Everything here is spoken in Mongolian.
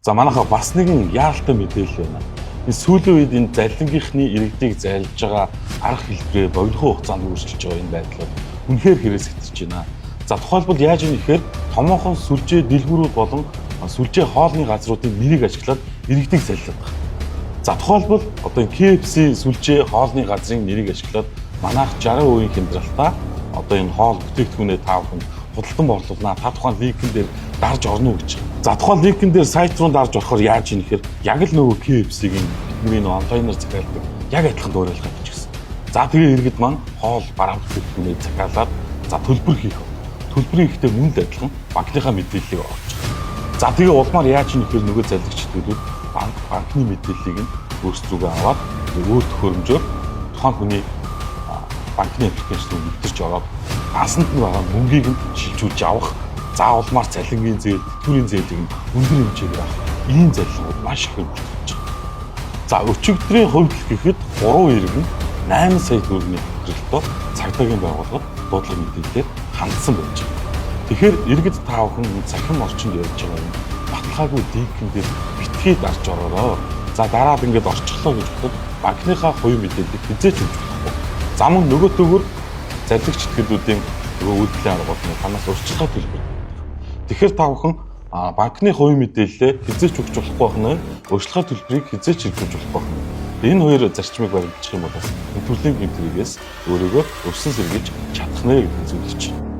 За, манайхаа бас нэгэн яаралтай мэдээлэл байна. Энэ сүүлийн үед энэ залилангийнхны иргэдийг зайлж байгаа арга хэлбэрээ богинохон хугацаанд өөрчилж байгаа энэ байдлаар үнэхээр хэрэгс хэтэрч байна. За, тухайлбал яаж юм гэхээр томоохон сүлжээ дэлгүүрүүд болон сүлжээ хоолны газруудын нэрийг ашиглаад иргэдийг залилаад байгаа. За, тухайлбал одоо энэ KFC сүлжээ хоолны газрын нэрийг ашиглаад манайх 60% хямдралтай одоо энэ хоол бүтээгдэхүүнээ та бүхэн худалдан борлуулнаа. Та тухайн линкэн дээр дарж орно уу гэж. За, тухайн линкэн дээр сайт руу дарж орохоор яаж юм гэхээр яг л нөгөө KFC-гийн бидний нөгөө онлайнаар захиалдаг яг адилхан дуурайлгаа бичсэн. За, тэгээ иргэд маань хоол бараа бүтээгдэхүүнээ захиалаад, за, төлбөр хийх. Төлбөрийн хийхдээ мөн л адилхан банкныхаа мэдээллийг оруулж байгаа. За, тэгээ улмаар яаж юм гэхээр нөгөө залгигч чиглэлүүд банкны мэдээллийг нь өөрсдөө аваад өөр төхөөрөмжөөр тухайн хүний банкны application руу нэвтэрч ороод дансанд нь байгаа мөнгийг нь шилжүүлж авах. За, улмаар цалингийн зээл, тэтгэврийн зээлийг нь өндөр хэмжээгээр авах. Ийм залилангууд маш их бүртгэж байгаа. За, өчигдрийн хувьд гэхэд 3 иргэн 8 сая төгрөгийн тохиролтоо цагдаагийн байгууллагад дуудлага мэдээлэлээр хандсан байж байгаа. Тэгэхээр иргэд та бүхэн цахим орчинд ярьж байгаа юм баталгаагүй линкэн дээр битгий дарж ороорой. За, дараад ингээд орчихлоо гэж бодоход банкныхаа хувийн мэдээллийг хэзээ ч өгч болохгүй. За, мөн нөгөөтэйгүр залгигч читгэлүүдийн нөгөө үйлдэлийн арга бол танаас урьдчилгаа төлбөр. Тэгэхээр та бүхэн банкны хувийн мэдээллээ хэзээ ч өгч болохгүй байх нь, урьдчилгаа төлбөрийг хэзээ ч хэрэгжүүлж болохгүй байх нь. Энэ хоёр зарчмыг баримтчих юм бол бас энэ төрлийн гэмт хэрэгээс өөрийгөө өвсөн сэргийлж чадах нэ гэдэг зөвлөж байна.